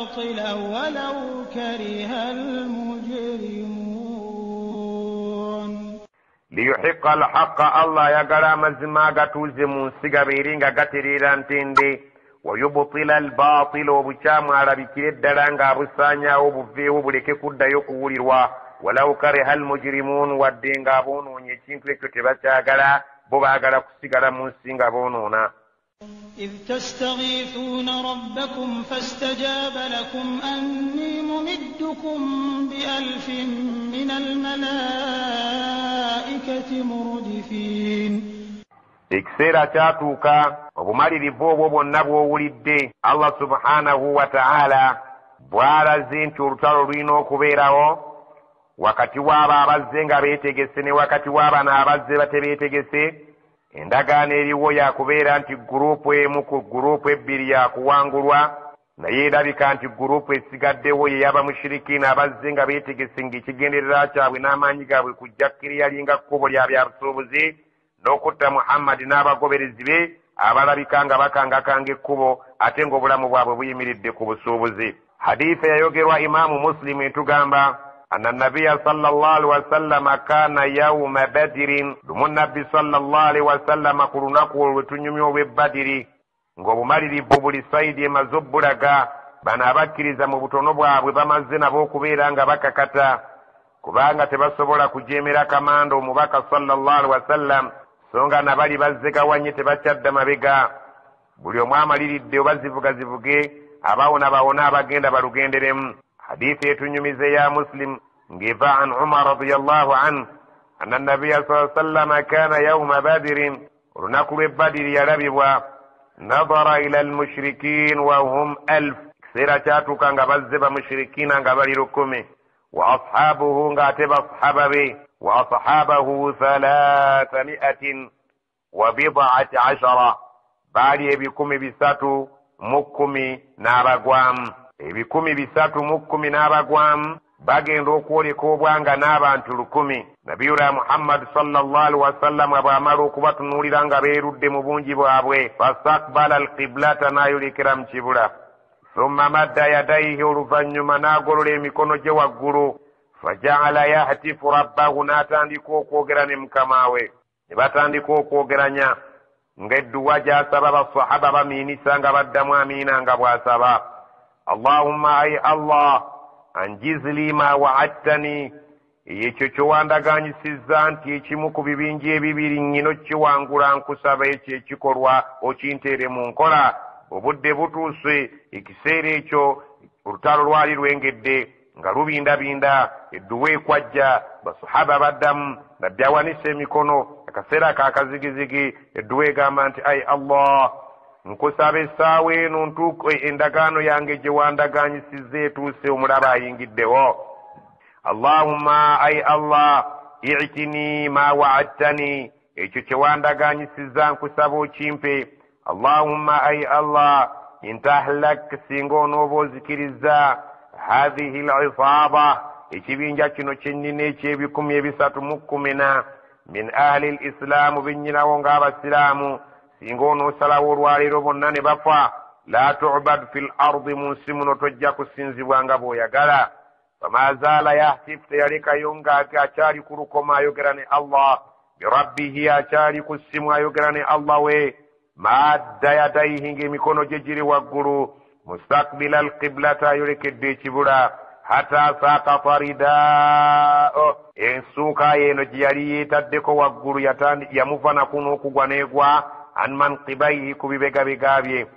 الباطل ولو كره المجرمون. ليحق الحق الله يقرأ مزما gatuze mu nsi gabeere nga gatereera ntende, wayubtila albatila obukyamu alabikire ddala ng'abusaanyaawo buveewo buleke kuddayo kuwulirwa, walau kariha almujrimuun wadde ng'aboonoonye ekintu ekyo tebakyagala, bo baagala kusigala mu nsi nga boonoona. إذ تستغيثون ربكم فاستجاب لكم أني ممدكم بألف من الملائكة مردفين. Ekiseera kyatuuka obumalirivu obwo bwonna bw'owulidde Allah subhanahu wa ta'ala bw'alaze nti olutalo lulina okubeerawo wakati w'abo abazze nga beetegese ne wakati w'abano abazze batebeetegese. Endagaano eriwo yakubeera nti gurupu emu ku gurupu ebbiri yakuwangulwa, naye erabika nti gurupu esigaddewo ye y'abamushirikiina abazze nga beetegese ng'ekigendererwa kyabwe n'amaanyi gaabwe kujja kkiriyalinga kkubo lya byabusuubuzi n'okutta Muhammadi n'abagoberezi be abalabika nga bakangakanga ekkubo ate ng'obulamu bwabwe buyimiridde ku busuubuzi. Hadiisa yayogerwa Imaamu Muslimu etugamba anna nabbiya sallallahu alaihi wasallama kaana yawma badirin, lumu nabbi sallallahu alaihi wasallama ku lunaku olwo lwe tunyumya olw'e Badiri, ng'obumalirivu buli sayidi emaze obbulaga, bano abakkiriza mu butono bwabwe bamaze nabo okubeera nga bakakata kubanga tebasobola kujeemera kamanda omubaka sallallahu alaihi wasallam, so nga nabali bazze gawanye tebakyadda mabega, buli omu amaliridde oba zivuga zivuge, abawona bawona abagenda balugenderemu. Hadithi etunyumiza ya Muslim ng'eva an Umar radiyallahu anhu anna nabbiya sallallahu alaihi wasallam kaana yawma badirin, olunaku lw'e Badiri yalabibwa, nadara ila almushrikin wa hum 1000, ekiseera kyatuuka nga bazze bamushirikiina nga bali 1000, wa ashabuhu ng'ate basahaba be, wa ashabahu 319, baali 310 n'abagwamu, 310 n'abagwamu bagenda okwoleka obwanga n'abantu 1000. Nabiyula Muhammad sallallahu alaihi wasallam bw'amala okubatunuulira nga beerudde mu bungi bwabwe, fastakbala alqiblata, n'ayolekera mu kibula, thumma madda yadaihi, oluvannyuma n'agolola emikono gye waggulu, fajaala yahtifu rabbahu, n'atandika okwogera ne mukama we. Ne batandika okwogeranya ng'edduwa gy'asaba basahaba bamiinisa nga baddamu amiina nga bw'asaba, Allahumma ay Allah anjiz li ma wa'adtani, ekyo ky'owandaganyisizza nti ekimu ku bibinja ebibiri nnyina kiwangula, nkusaba ekyo ekikolwa okinteere mu nkola. Obudde butuuse, ekiseera ekyo olutalo lwali lwengedde nga lubindabinda, edduwa ekwajja, basahaba baddamu, nabbi awanisa emikono, akaseera kakazigizigi, edduwa egamba nti ai Allah nkusaba essaawa eno ntuuke endagaano yange gye wandaganyisizza etuuse, omulaba ayingiddewo. Allahumma ai Allah i'tini ma wa'adtani, ekyo kye wandaganyisizza nkusaba okimpe. Allahumma ai Allah intahlak, singa onooba ozikiriza hadhihi al-isaaba, ekibinja kino kyennyini eky'ebikumi ebisatu mu kkumi na min ahli l-islaamu, binnyinawo ng'abasiraamu, singa onoosalawo olwaleero bonna ne bafa, la tu'bad fil ardi, mu nsi muno tojja kusinzibwa nga bw'oyagala. Fama zaala yahtifu, teyalekayo ng'akyali ku lukoma ayogera ne Allah, birabbihi, akyali ku ssimu ayogera ne Allah we, madda yadaihi, ng'emikono gye giri waggulu, mustakbila alqiblata, ayolekedde ekibula, hata sakata ridaao, ensuuka ye eno gye yali yeetaddeko waggulu yamuva naku n'okugwa n'egwa an manqibaihi, ku bibegabega bye.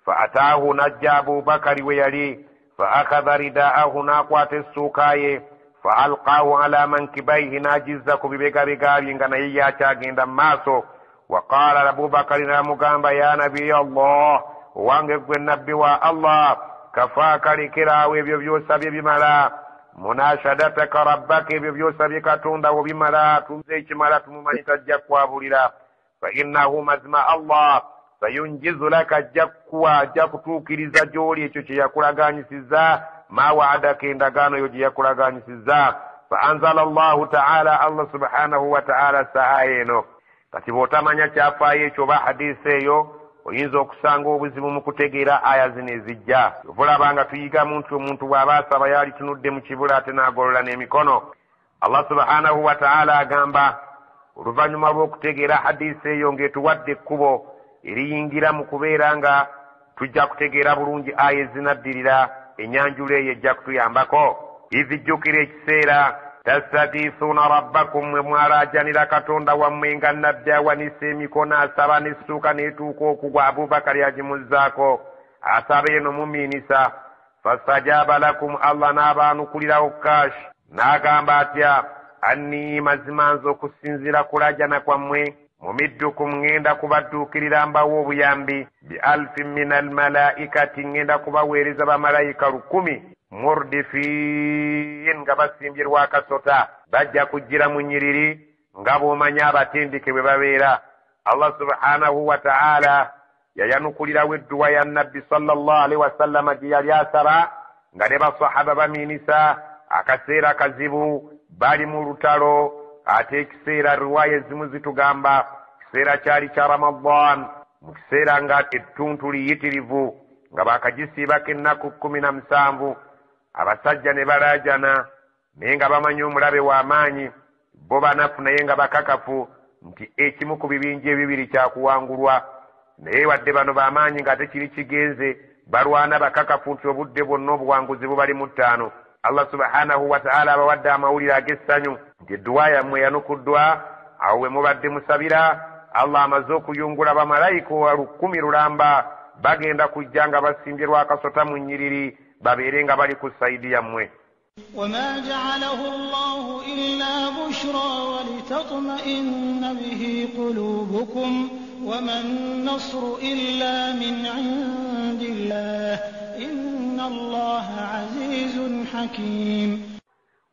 Fa ataahu, n'ajja Abubakari we yali, fa akhadha ridaahu, n'akwata essuuka ye, fa alqaahu ala mankibaihi, n'agizza ku bibegabega bye nga naye yakyagenda mu maaso. Wa qaala Abubakari, n'amugamba ya nabiya Allah, owange ggwe nabbi wa Allah, kafaaka, lekeraawo ebyo by'osabye bimala, munashadataka rabbaka, ebyo by'osabye Katonda wo bimala, tuze ekimala tumumanyi tajja kwabulira. Fa innahu, mazima Allah sayunjizu laka, ajja kukuwa, ajja kutuukiriza gy'oli ekyo kye yakulaganyisizza, ma wa'adaka, endagaano yo gye yakulaganyisizza. Fa anzala Allahu ta'ala, Allah subhanahu wa ta'ala saa eno. Kati bw'otamanya kyafaayo ekyo oba hadiisi eyo, oyinza okusanga obuzibu mu kutegeera aya zino ezijja. Olaba nga tuyigamu nti omuntu bw'aba asaba yalitunudde mu kibula ate n'agolola n'emikono. Allah subhanahu wa ta'ala agamba oluvannyuma lw'okutegeera hadisi eyo ng'etuwadde ekkubo eriyingira mu kubeera nga tujja kutegeera bulungi aya ezinaddirira, ennyanjula eyo ejja kutuyambako. Izijjukira ekiseera tastagiisuuna rabbakum, mwe mwalaajanira Katonda wammwe nga Nabbi awanisa emikono asaba n'essuuka n'etuuka okugwa, Abubakari agimuzzaako asaba eno mumiinisa. Fastajaba lakum, Allah n'abaanukulirawo kash n'agamba atya, anni mazima nze okusinziira kulaajana kwammwe mumiddukum, ŋŋenda kubadduukirira mbawa obuyambi, bi alfin min almalaikati, ŋŋenda kubaweereza bamalayika 1000 murdifin, nga basimbye lwakasota, bajja kujjira mu nnyiriri nga bw'omanya abatendeke bwe babeera. Allah subhanahu wa ta'ala yayanukulirawo edduwa ya Nabbi sallallahu alaihi wasallama gye yali asaba nga ne basahaba bamiinisa. Akaseera kazibu, bali mu lutalo, ate ekiseera riwaaya ezimu zitugamba kiseera kyali kya Ramadan, mu kiseera nga ettuntu liyitirivu nga baakagisiibako ennaku 17, abasajja ne balaajana naye nga bamanyi omulabe w'amaanyi, bo banafu naye nga bakakafu nti ekimu ku bibinja ebibiri kyakuwangulwa. Naye wadde bano b'amaanyi ng'ate kiri kigenze, balwana bakakafu nti obudde bwonna obuwanguzi bubali mu 5. Allah subhanahu wa ta'ala abawadde amawulire ag'essanyu nti edduwa yammwe yanukuddwa, awo we mubadde musabira Allah amaze okuyungula bamalayika 1000 lulamba, bagenda kujja nga basimbye lwakasota mu nnyiriri, babeere nga bali ku sayidi yammwe. وما جعله الله إلا بشرى ولتطمئن به قلوبكم وما النصر إلا من عند الله إن الله عزيز حكيم.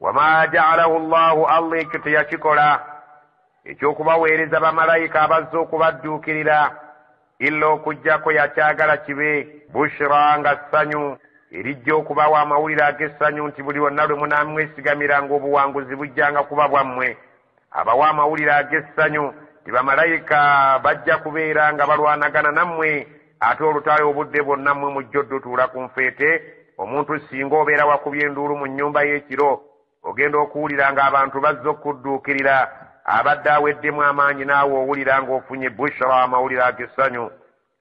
وما جعله الله, Allah ekyo teyakikola ekyokubaweereza bamalayika abazze okubadduukirira, illa okuggyako yakyagala kibe bushra, nga ssanyu erijja okubawa amawulire ag'essanyu nti buli lwonna lwe munaamwesigamiranga obuwanguzi bujjanga kuba bwammwe. Abawa amawulire ag'essanyu nti bamalayika bajja kubeera nga balwanagana nammwe, ate olutalo obudde bwonna mmwe mujja oddutuula ku nfeete. Omuntu singa obeera wakubye enduulu mu nnyumba y'ekiro, ogenda okuwulira ng'abantu bazze okudduukirira, abadde aweddemu amaanyi, naawe owulira ng'ofunye bushra, amawulire ag'essanyu.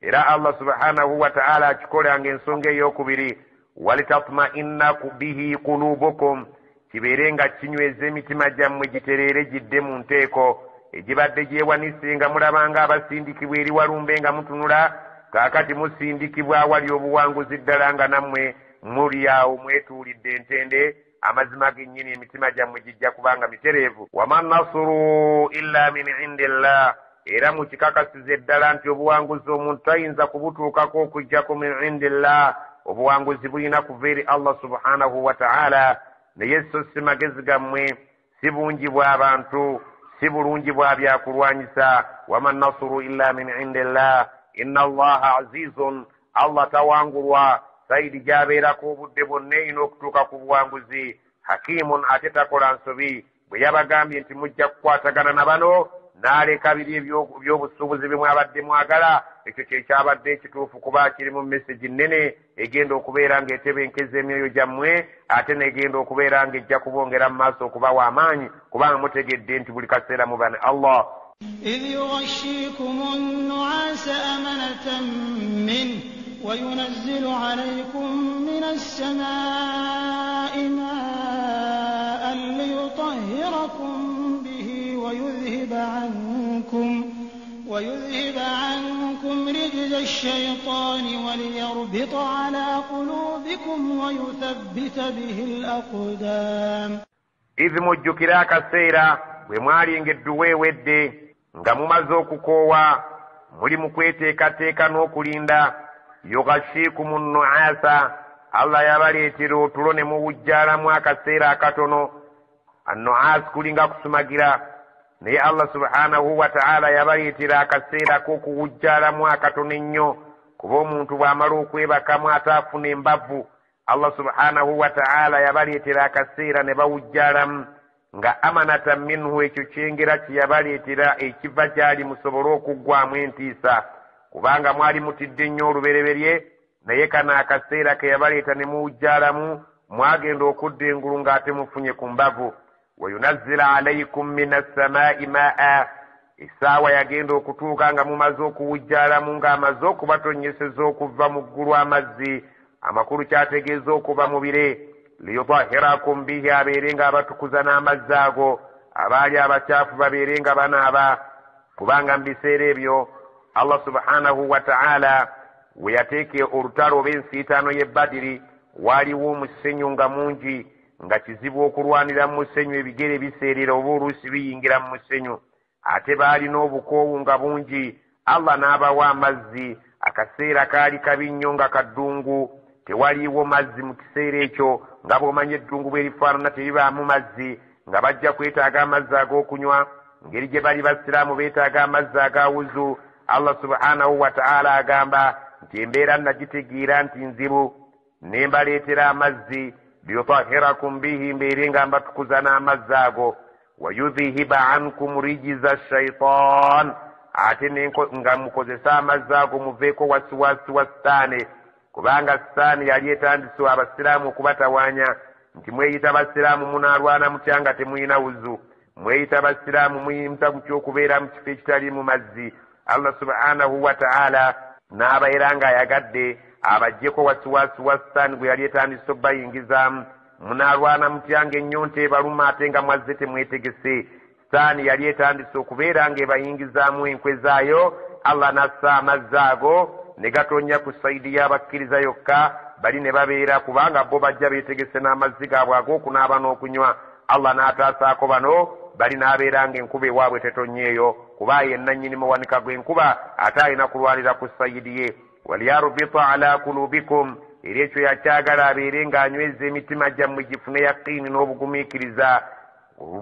Era Allah subhanahu wa ta'ala akikola ng'ensonga ey'okubiri, walitatma'inna bihi qulubukum, kibeere nga kinyweza emitima gyammwe gitereere gidde mu nteeko egibadde gyewanise nga mulabanga abasindikibwa eri walumbe nga mutunula, kaakati musindikibwa awali obuwanguzi ddala nga nammwe muli awo mwetuulidde entende, amazima gennyini emitima gyammwe gijja kubanga mitereevu. Wama nasuru illa min indillah, era mukikakasiza eddala nti obuwanguzi omuntu tayinza kubutuukako okuggyako min indillah, obuwanguzi bulina kuva eri Allah subhanahu wa ta'ala. Naye so si magezi gammwe, si bungi bw'abantu, si bulungi bwa byakulwanyisa. Wama nasuru illa min indillah inna Allaha azizun, Allah tawangulwa, sayidi gy'abeerako obudde bwonna erina okutuuka ku buwanguzi. Hakimun, ate takola nsobi, bwe yabagambye nti mujja kukwatagana na bano n'aleka biri ebyobusuubuzi bye mwabadde mwagala, ekyo kye kyabadde ekituufu kuba kiri mu mesegi nnene egenda okubeera ng'etebenkeza emyoyo gyammwe, ate n'egenda okubeera ng'ejja kubongera mu maaso okubawa amaanyi, kubanga mutegedde nti buli kaseera muba ne Allah. إذ يغشيكم النعاس أمنة منه وينزل عليكم من السماء ماء ليطهركم به ويذهب عنكم رجز الشيطان وليربط على قلوبكم ويثبت به الأقدام. إذ mujjukira akaseera bwe mwalinga edduwa ewedde nga mumaze okukoowa, muli mu kweteekateeka n'okulinda. Yughashiikumu nnuasa, Allah yabaleetera otulo ne muwujjaalamu akaseera akatono. Annuas kulinga kusumagira, naye Allah subhanahu wa ta'ala yabaleetera akaseera k'okuwujjaalamu akatono ennyo, kuba omuntu bw'amala okwebakamu ate afuna embavu. Allah subhanahu wa ta'ala yabaleetera akaseera ne bawujjaalamu nga amanata minhu, ekyo kyengera kye yabaleetera ekiva gyali musobole okuggwamu entiisa, Kubanga mwali mutidde nnyo olubereberye, naye kano akaseera ke yabaleeta ne muwujjaalamu, mwagenda okudda engulu ng'ate mufunye ku mbavu. Wayunazzila alaykum mina ssamaa'i maa, essaawa yagenda okutuuka nga mumaze okuwujjaalamu, ng'amaze okubatonnyeseza okuva mu ggulu amazzi. Amakulu kyategeeza okuva mu bire. Liyutahhirakum bihi, abeere ng'abatukuza n'amazzi ago, abaali abakyafu babeere nga banaaba. Kubanga mu biseera ebyo Allah subhanahu wa ta'ala we yateeka olutalo oba ensiitaano y'e Badiri, waaliwo omusenyu nga mungi, nga kizibu okulwanira mu musenyu, ebigere biseerera oba oluusi biyingira mu musenyu. Ate baalina obukoowu nga bungi. Allah n'abawa amazzi. Akaseera kaali kabi nnyo nga kaddungu, tewaliiwo mazzi mu kiseera ekyo. Nga bw'omanyi eddungu bwe lifaanana, teribaamu mazzi, nga bajja kwetaaga amazzi ag'okunywa. Ngeri gye bali basiraamu beetaaga amazzi agawuzu. Allah subhanahu wa ta'ala agamba nti embeera nagitegeera nti nzibu, ne mbaleetera amazzi. Liyutahhirakum bihi, mbeere nga mbatukuza n'amazzi ago. Wayudhihiba ankum rijiza shaitan, ate nga mukozesa amazzi ago muveeko wasiwasi wa sitaane. Kubanga sitaane yali etandise abasiraamu okubatawaanya nti mweyita basiraamu munaalwana mutya nga temulina wuzu, mweyita basiraamu muyinza mutya okubeera mu kifo ekitaliimu mazzi. Allah subhanahu wa ta'ala n'abeera ng'ayagadde abaggyeko wasiwasi wa sitaani gwe yali etandise obbayingizaamu. Munaalwana mutya ng'ennyonta ebaluma ate nga mwazze temwetegese. Sitaani yali etandise okubeera ng'ebayingizaamu enkwe zaayo. Allah n'assa amazzi ago ne gatonnya ku sayidi y'abakkiriza yokka, bali ne babeera, kubanga bo bajja beetegese n'amazzi gaabwe ag'okunaaba n'okunywa. Allah n'ataasaako bano, bali n'abeera ng'enkuba ewaabwe tetonnyeeyo, kuba ye nannyini muwanika gw'enkuba ate alina kulwanira ku sayidi ye. Waliyarubita ala kulubikum, era ekyo yakyagala abeere ng'anyweza emitima gyammwe gifune yaqiini n'obugumiikiriza,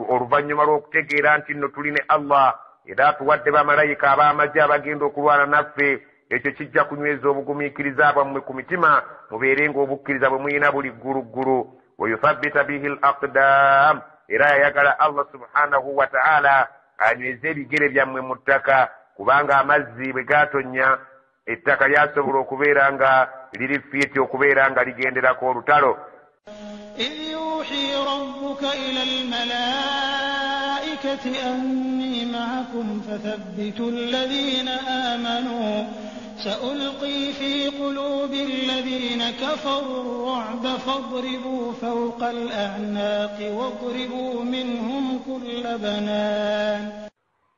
oluvannyuma lw'okutegeera nti nno tuli ne Allah era atuwadde bamalayika ab'amagye abagenda okulwana naffe. Ekyo kijja kunyweza obugumiikiriza bwammwe ku mitima, mubeere ng'obukkiriza bwe mulina buli gguluggulu. Wayuthabbita bihi l aqdam, era yayagala Allah subhanahu wa ta'ala anyweze ebigere byammwe mu ttaka, kubanga amazzi bwe gaatonnya ettaka lyasobola okubeera nga liri fiiti okubeera nga ligenderako olutalo. إذ يوحي ربك إلى الملائكة أني معكم فثبتوا الذين آمنوا سألقي في قلوب الذين كفروا الرعب فاضربوا فوق الأعناق واضربوا منهم كل بنان.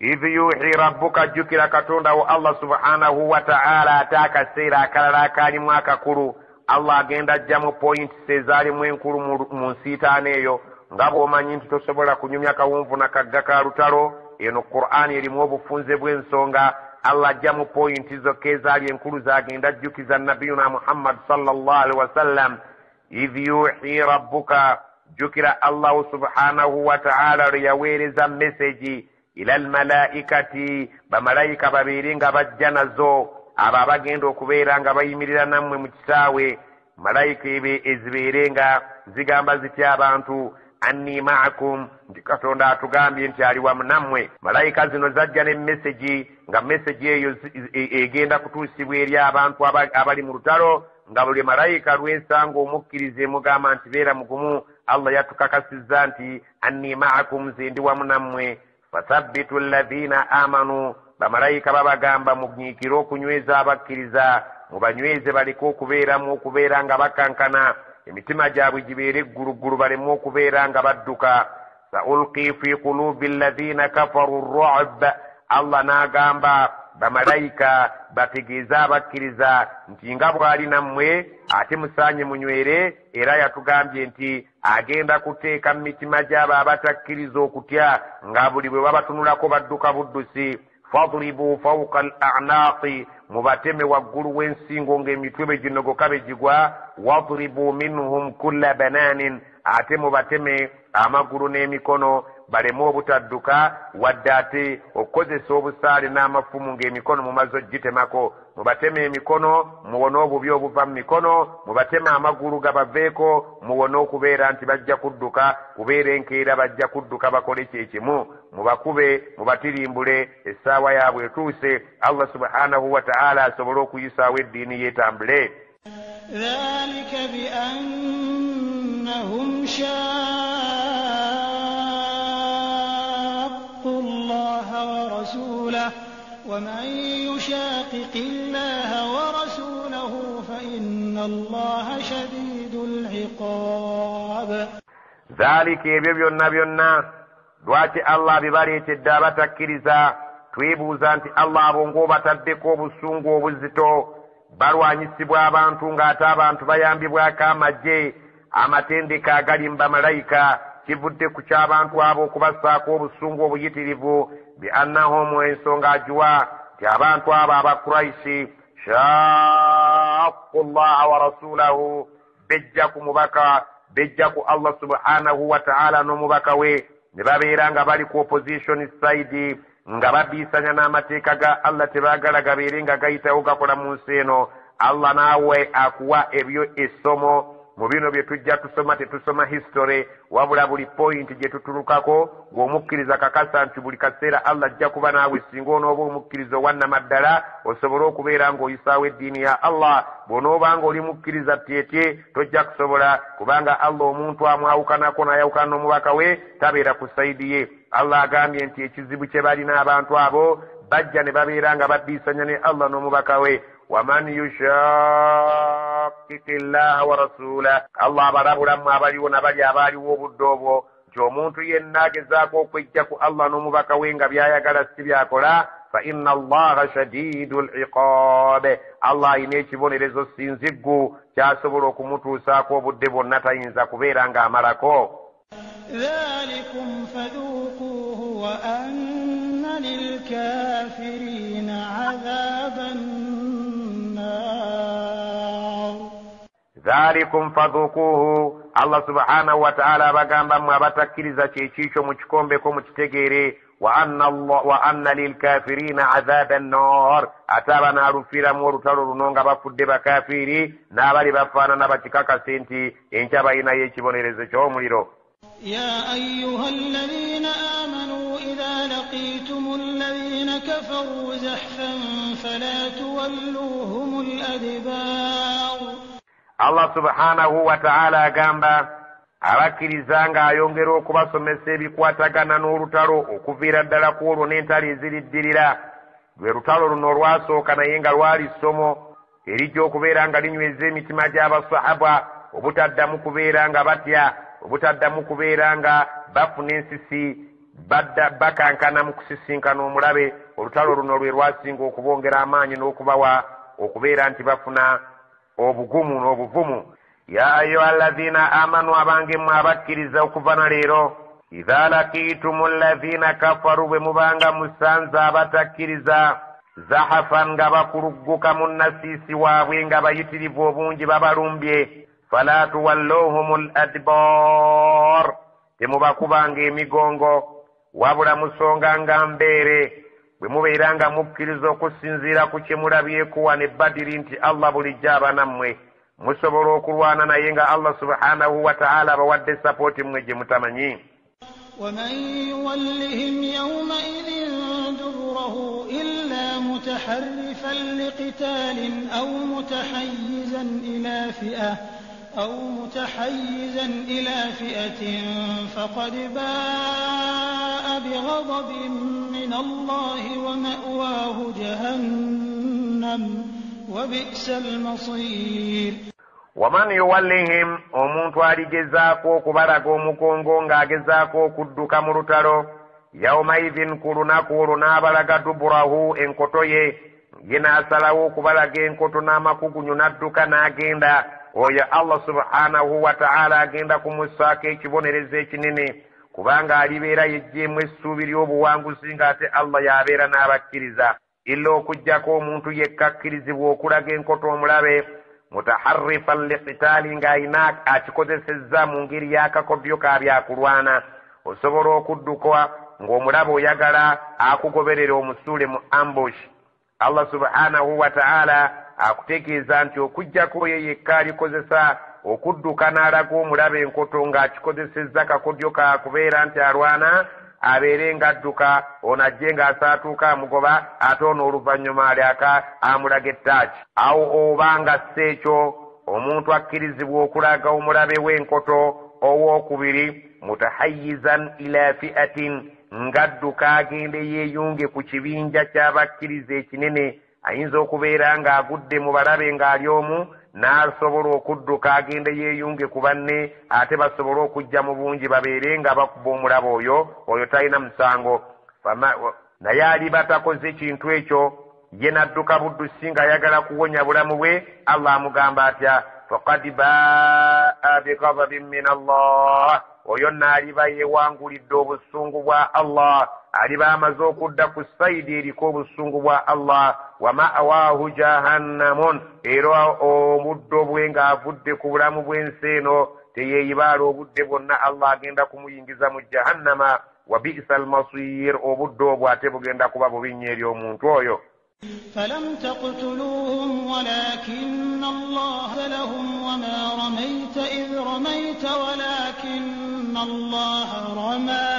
إذ يوحي ربك, jjukira Katonda wo Allah subhanahu wa ta'ala ate akaseera akalala akaalimu akakulu. Allah agenda ajjamu points ezaalimu enkulu mu nsiitaano eyo. Nga bw'omanyi nti tosobola kunyumya kawunvu na kagga ka lutalo, eno Qur'ani erimu obufunze bw'ensonga. Allah ajjamu pointi zokka ezaali enkulu zagenda ajjukiza nabiyuna Muhammad sallallahu alaihi wasallam. Idh yuhi rabbuka, jjukira Allahu subhanahu wa ta'ala lwe yaweereza messagi ila almalaikati, bamalayika babeere nga bajja nazo, abo abagenda okubeera nga bayimirira nammwe mu kisaawe. Malayika ezibeere nga zigamba zitya abantu, anni ma'akum, nti Katonda atugambye nti ali wamu nammwe. Malayika zino zajja ne messagi, nga messagi eyo egenda kutuusibwa eri abantu abali mu lutalo, nga buli malayika lw'ensanga omukkiriza emugamba nti beera mugumu, Allah yatukakasizza nti anni ma'akum, nze ndi wamu nammwe. Fathabbitu alladhina amanu, bamalayika babagamba munyiikire okunyweza abakkiriza, mubanyweze baleke okubeeramu okubeera nga bakankana, emitima gyabwe gibeere egguluggulu baleme okubeera nga badduka. Saulqi fi qulubi alladhina kafaru ru'b, Allah n'agamba bamalayika bategeeze abakkiriza nti nga bw'ali nammwe ate musaanye munywere. Era yatugambye nti agenda kuteeka mu mitima gy'abo abatakkiriza okutya, nga buli bwe babatunulako badduka buddusi. Fadribu fawqa al a'naqi, mubateme waggulu w'ensingo ng'emitwe bwe ginogoka bwe gigwa. Wadribu minhum kulla bananin, ate mubateme amagulu n'emikono baleme obutadduka, wadde ate okukozesa obusaale n'amafumu ng'emikono mumaze ogitemako. Mubateme emikono muwone obubi obuva mu mikono, mubateme amagulu gabaveeko muwone okubeera nti bajja kudduka, kubeera enkeera bajja kudduka bakole kyekimu. Mubakube, mubatirimbule, essaawa yaabwe etuuse, Allah subhanahu wa ta'ala asobole okuyisaawo eddiini yeetambule. Dhalika bi annahum shaqqu Allaha wa rasulahu wa man yushaqiqi Allaha wa rasulahu fa inna Allaha shadidul iqab. Dhalika, ebyo byonna byonna lwaki Allah bibaleetedde abatakkiriza? Twebuuza nti Allah abo ng'obataddeko obusungu obuzito, balwanyisibwa abantu ng'ate abantu bayambibwako amagye amatendeka agali mu bamalayika. Kivudde ku ky'abantu abo okubassaako obusungu obuyitirivu. Bi annahum, ensonga agiwa nti abantu abo Abakuraishi shaqqu Allaha wa rasulahu, bejja ku mubaka, bejja ku Allah subhanahu wa ta'ala n'omubaka we, ne babeera nga bali ku opposition side, nga babiisanya n'amateeka ga Allah, tebaagala gabeere nga gayitawo gakola mu nsi eno. Allah naawe akuwa ebyo essomo mu bino bye tujja tusoma. Tetusoma history, wabula buli point gye tutulukako ng'omukkiriza kakasa nti buli kaseera Allah ajja kuba naawe. Singa onooba omukkiriza owannamaddala, osobole okubeera ng'oyisaawo eddiini ya Allah. Bw'onooba ng'oli mukkiriza tyetye, tojja kusobola, kubanga Allah omuntu amwawukanako n'ayawukana n'omubaka we tabeera ku side ye. Allah agambye nti ekizibu kye balina abantu abo, bajja ne babeera nga baddiisanya ne Allah n'omubaka we. Waman yushaqiqi llaha wa rasulah, Allah abalabulamu abaliwo nabali abaaliwo obudde obwo nti omuntu yenna agezaako okwejja ku Allah n'omubaka we nga by'ayagala si byakola, fa inna Allaha shadidul iqab, Allah alina ekibonerezo sinziggu ky'asobola okumutuusaako obudde bwonna, tayinza kubeera ng'amalako. Dhalikum fadhuquhu wa anna lilkafirina adhaban nar. Dhalikum fadhuquhu, Allah subhanahu wa ta'ala abagamba mmwe abatakkiriza kyekiikyo mukikombeko mukitegeere. Wa anna lilkafirina adhaban nar, ate abanaalufiiramu olutalo luno nga bafudde bakafiiri n'abali bafaanana bakikakase nti enkya balinayo ekibonerezo ky'omuliro. يا أيها الذين آمنوا إذا لقيتم الذين كفروا زحفا فلا تولوهم الأدبار. Allah subhanahu wa ta'ala agamba abakkiriza ng'ayongera okubasomesa ebikwatagana n'olutalo okuviira ddala ku olwo n'entalo eziriddirira. Lwe lutalo luno olwasooka, naye nga lwali ssomo erijja okubeera nga linyweza emitima gy'abasahaba obutaddamu kubeera nga batya, obutaddamu kubeera nga bafuna ensisi, badda bakankana mu kusisinkana omulabe. Olutalo luno lwe lwasinga okubongera amaanyi n'okubawa okubeera nti bafuna obugumu n'obuvumu. Ya ayuha alladhina amanu, abange mmwe abakkiriza okuva na leero, idha laqiitumu alladhina kafaru, bwe mubanga musanze abatakkiriza, zahafan, nga bakulugguka mu nnasiisi waabwe nga bayitirivu obungi babalumbye, fala tuwalluhum al-adbar, temubakubanga emigongo, wabula musonganga mbeere. Bwe mubeera nga mukkiriza okusinziira ku kye mulabyeko wano e Badiri nti Allah bulijjo aba nammwe, musobola okulwana naye nga Allah subhanahu wa ta'ala abawadde sapooti mmwe gye mutamanyi. ومن يولهم يومئذ دبره إلا متحرفا لقتال أو متحيزا إلى فئة فقد باء بغضب من الله ومأواه جهنم وبئس المصير. Waman yuwallihim, omuntu aligezaako okubalaga omugongo ng'agezaako okudduka mu lutalo, yawmaidhin, ku lunaku olwo n'abalaga duburahu, enkoto ye, ye n'asalawo okubalaga enkoto n'amakugunyu n'adduka n'agenda, oyo Allah subhanahu wa ta'ala agenda kumussaako ekibonerezo ekinene, kubanga alibeera yeggyemu essuubi ly'obuwanguzi ng'ate Allah y'abeera n'abakkiriza. Illa okuggyako omuntu yekka akkirizibwa okulaga enkoto omulabe, mutaharrifan liqitaali, ng'alina akikozesezza mu ngeri y'akakodyo ka byakulwana. Osobola okudduka ng'omulabe oyagala akugoberera omusuule mu ambush. Allah subhanahu wa ta'ala akutegeeza nti okuggyako ye yekka alikozesa okudduka n'alaga omulabe enkoto ng'akikozesezza kakodyo ka kubeera nti alwana, abeere ng'adduka, ono ajje ng'asaatuuka amugoba, ate ono oluvannyuma alyaka amulaga ettaaki. Awo oba nga si ekyo, omuntu akkirizibwa okulaga omulabe w'enkoto owookubiri mutahayizan ila fi'atin, ng'adduka agende yeeyunge ku kibinja ky'abakkiriza ekinene. Ayinza okubeera ng'agudde mu balabe ng'ali omu, n'asobola okudduka agende yeeyunge ku banne, ate basobole okujja mu bungi babeere nga bakuba omulabe oyo, oyo talina musango. Naye aliba takoze kintu ekyo, ye n'adduka buddusi ng'ayagala kuwonya bulamu bwe, Allah amugamba atya? Faqad baa bighadabin min Allah, oyo n'aliba yeewangulidde obusungu bwa Allah, aliba amaze okudda ku sayidi eriko obusungu bwa Allah. Wa ma'waahu jahannamun, era obuddo bwe ng'avudde ku bulamu bw'ensi eno teyeeyibaala obudde bwonna, Allah agenda kumuyingiza mu jahannama. Wa bi'sa almasir, obuddo obwo ate bugenda kuba bubi nnyo eri omuntu oyo. فلم تقتلوهم ولكن الله لهم وما رميت إذ رميت ولكن الله رمى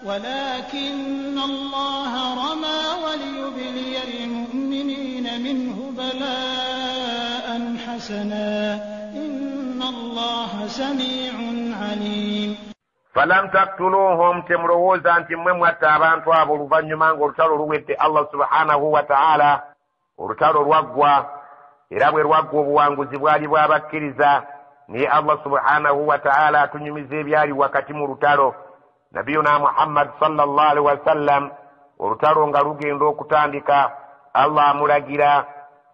ولكن الله رمى وليبلي المؤمنين منه بلاء حسنا إن الله سميع عليم. فلم تقتلوهم, temulowooza nti mmwe mwatta abantu abo oluvannyuma ng'olutalo luwedde. Allah subhanahu wa ta'ala, olutalo lwaggwa, era bwe lwaggwa obuwanguzi bwali bw'abakkiriza, naye Allah subhanahu wa ta'ala atunyumiza ebyali wakati mu lutalo. Nabiyuna Muhammad sallallahu alaihi wasallam, olutalo nga lugenda okutandika, Allah amulagira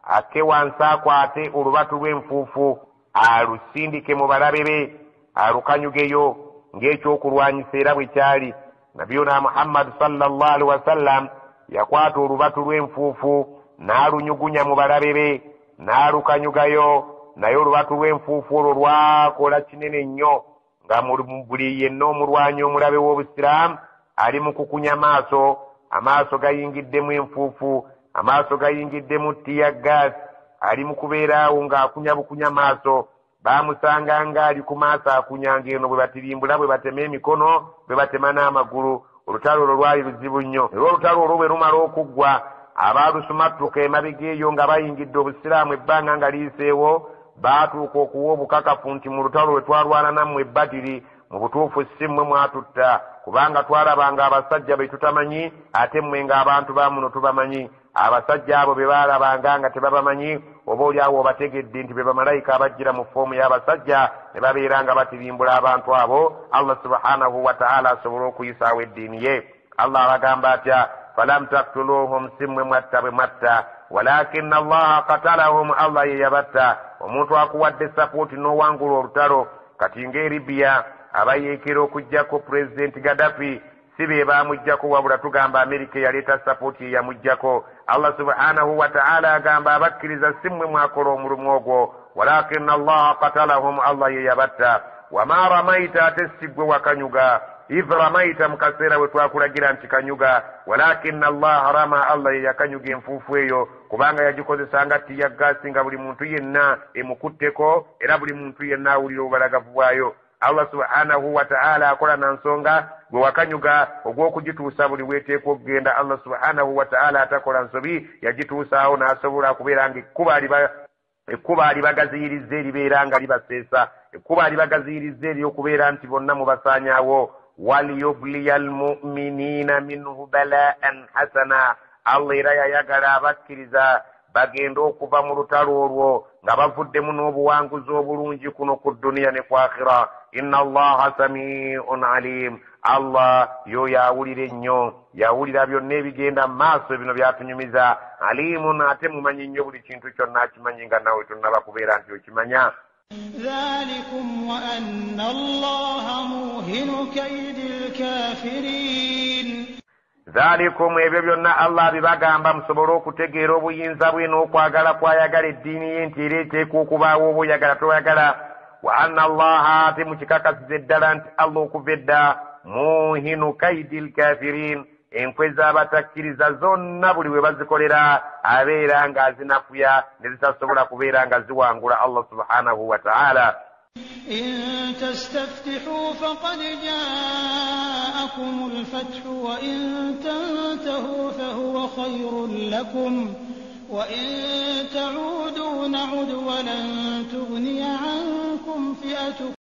akke wansi akwate olubatu lw'enfuufu alusindike mu balabe be, alukanyugeyo ng'ekyokulwanyisa. Era bwe kyali, Nabiyuna Muhammad sallallahu alaihi wasallam yakwata olubatu lw'enfuufu n'alunyugunya mu balabe be, n'alukanyugayo, naye olubatu lw'enfuufu olwo lwakola kinene nnyo, nga buli yenna omulwanyi omulabe w'obusiraamu ali mu kukunya maaso, amaaso gayingiddemu enfuufu, amaaso gayingiddemu tear gas, ali mu kubeeraawo ng'akunya bukunya maaso. Baamusanga ng'ali ku maaso akunya, ng'eno bwe batirimbula, bwe batema emikono, bwe batema n'amagulu. Olutalo olwo lwali luzibu nnyo. Era olutalo olwo bwe lumala okuggwa, abaalusumattuka emabega eyo nga bayingidde obusiraamu ebbanga nga liyiseewo, baatuuka okuwa obukakafu nti mu lutalo lwe twalwana nammwe Badiri, mu butuufu si mmwe mwatutta, kubanga twalabanga abasajja be tutamanyi, ate mmwe ng'abantu ba muno tubamanyi. Abasajja abo be baalabanga nga tebabamanyi, oba oliawo obategedde nti be bamalayika abajjira mu foomu y'abasajja ne babeera nga batirimbula abantu abo, Allah subhanahu wa ta'ala asobole okuyisaawo eddiini ye. Allah abagamba atya? Falam taktuluhum, si mmwe mwatta bwe mwatta, walakinna Allaha qatalahum, Allah ye yabatta. Omuntu akuwadde sapooti n'owangula olutalo, kati ng'e Libya abayeekera okuggyako Pulezidenti Gaddafi, si be baamuggyako, wabula tugamba Amerika eyaleeta sapooti eyamuggyako. Allah subhanahu wa ta'ala agamba abakkiriza si mmwe mwakola omulimu ogwo, walakinna Allaha qatalahum, Allah ye yabatta. Wama ramaita, ate si ggwe wakanyuga, idh ramaita, mu kaseera we twakulagira nti kanyuga, walakinna Allaha rama, Allah ye yakanyuga enfuufu eyo, kubanga yagikozesanga tear gas nga buli muntu yenna emukutteko, era buli muntu yenna awulira obubalagavu bwayo. Allah subhanahu wa ta'ala akola na nsonga, gwe wakanyuga ogw'okugituusa buli weeteekwa okugenda. Allah subhanahu wa ta'ala atakola nsobi, yagituusaawo n'asobola okubeera nga ekkuba alibagaziyirizza eribeera nga libaseesa, ekkuba alibagaziyirizza ery'okubeera nti bonna mubasaanyaawo. Waliyubliya almu'miniina minhu bala'an hasana, Allah era yayagala abakkiriza bagenda okuva mu lutalo olwo nga bavuddemu n'obuwanguzi obulungi kuno ku dduniya ne ku akhira. Inna Allaha samiun alim, Allah yo yawulira ennyo, yawulira byonna ebigenda mu maaso, bino byatunyumiza. Alimun, ate mumanyi nnyo buli kintu kyonna, akimanyi nga nawe tonnaba kubeera nti okimanya. ذلكم وأن الله موهن كيد الكافرين. Dhalikum, ebyo byonna Allah bibagamba musobole okutegeera obuyinza bwe n'okwagala kw'ayagala eddiini ye nti era eteekwa okubaawo oba oyagala toyagala. Wa anna Allaha, ate mukikakasiza eddala nti Allah okuva edda muhinu kaidi lkafirin, enkwe z'abatakkiriza zonna buli we bazikolera abeera ng'azinafuya ne zitasobola kubeera nga ziwangula Allah subhanahu wa ta'ala. إن تستفتحوا فقد جاءكم الفتح وإن تنتهوا فهو خير لكم وإن تعودوا نعد ولن تغني عنكم فئتكم